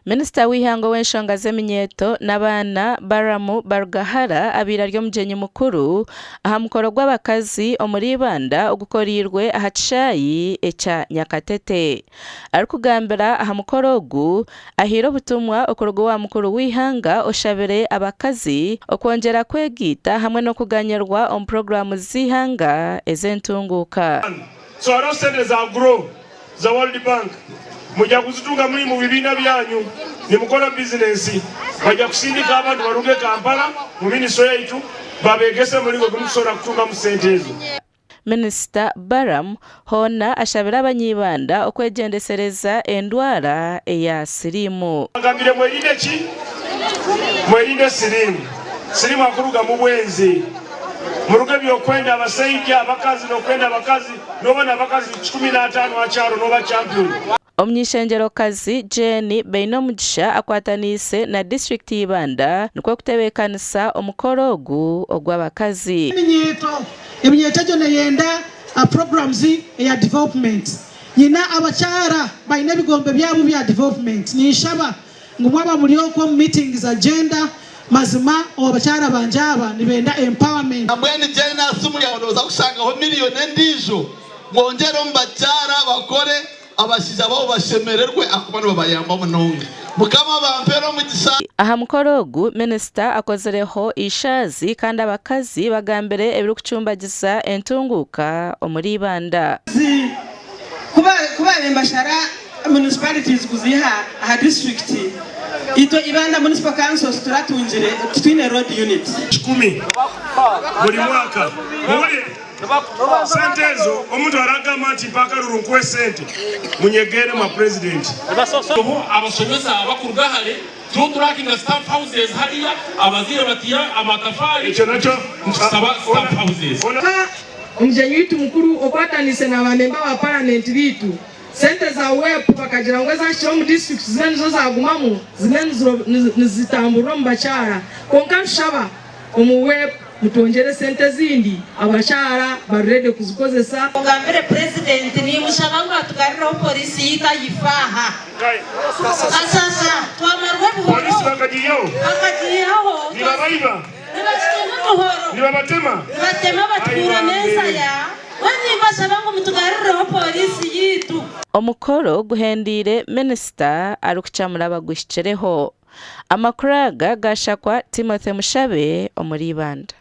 Minisita w'eihanga ow'enshonga z'eminyeeto n'abaana, Balaam Barugahara abaire ari omugyenyi mukuru aha mukoro gw'abakazi omuri Ibanda ogukoreirwe aha kishaayi ekya Nyakatete. Arikugambira aha mukoro ogu, ahaire obutumwa okuruga owa mukuru w'eihanga oshabire abakazi okwongyera kwegaita hamwe n'okuganyirwa omu puroguraamu z'eihanga ez'entunguuka. So hariho sente za grow za World Bank mwija kuzitunga muri mu bibiina byanyu nimukora bizinensi. Baija kusindika abantu baruge Kampala mu minisitule yaitu babegese omuringo ogu mukusobora kutungamu sente ezo. Minisita Balaam hoona ashabire abany'Ibanda okwegyendesereza endwara eya siriimu. Agambire mwerinde ki? Mwerinde siriimu. Siriimu akurugamu bwenzi. Muruge ebyokwenda abasaija, abakazi nokwenda abakazi nobona abakazi 15 ahakyaro noba champion. Omuny'eishengyerokazi Jane Bainomugisha akwataniise na disiturikiti ya Ibanda nikwo kutebeekanisa omukoro ogu ogw'abakazi. Eminyeeto, eminyeeto egyo neyenda programs eya development. Nyine abakyara baine ebigombe byabo bya development. Ninshaba ngu mwaba muri okwo omu meeting za gender, mazima abakyara bangye aba nibenda empowerment. Nambwenu Jane aha simu yaawe nooza kushangaho miriyoni endiijo mwongyere omu bakyara bakore abashaija baabo bashemererwe ahakuba nibabayamba munonga. Mukama abampeere omugisha. Aha mukoro ogu, minisita akozireho eishaazi kandi abakazi bagambire ebirikucumbagiza entunguuka omuri Ibanda. Ku baabaire nibashara municipalities kuziiha aha disiturikiti, itwe Ibanda Municipal Council tituratungire, titwine road unit. Kikumi buri mwaka. Muhurire, sente ezo omuntu aragamba nti mpa akaruru nkuhe sente, munyegeere mwa purezidenti. Hariho abashomesa abakuruga hare, turiho turakinga staff houses hariya, abazaire batiire amatafaari, Ekyo nakyo nitusaba staff houses. Ka omugyenyi waitu mukuru okwataniise na ba memba ba paramenti baitu, sente za WEP bakagira ngu ezahikire omu disiturikiti zimwe nizo zagumamu zimwe nizitamburira omu bakyara kwonka nitushaba omu WEP mutwongyere sente ezindi abakyara bari ready kuzikozesa. Mugambire Purezidenti nimushaba ngu atugarurireho Pooriisi yaitu ayife aha Kasasa. Twamarwa ebihoro. Pooriisi bakagiihaho? Bakagiihaho. Nibabaiba? Nibatutema emihoro. Nibabatema? Nibatema batukuura n'ensaya. Mbwenu nimbashaba ngu mutugarurireho Pooriisi yaitu. Omukoro guhendeire minisita arikukyamura abaguhikireho. Amakuru aga gashakwa Timothy Mushabe omuri Ibanda.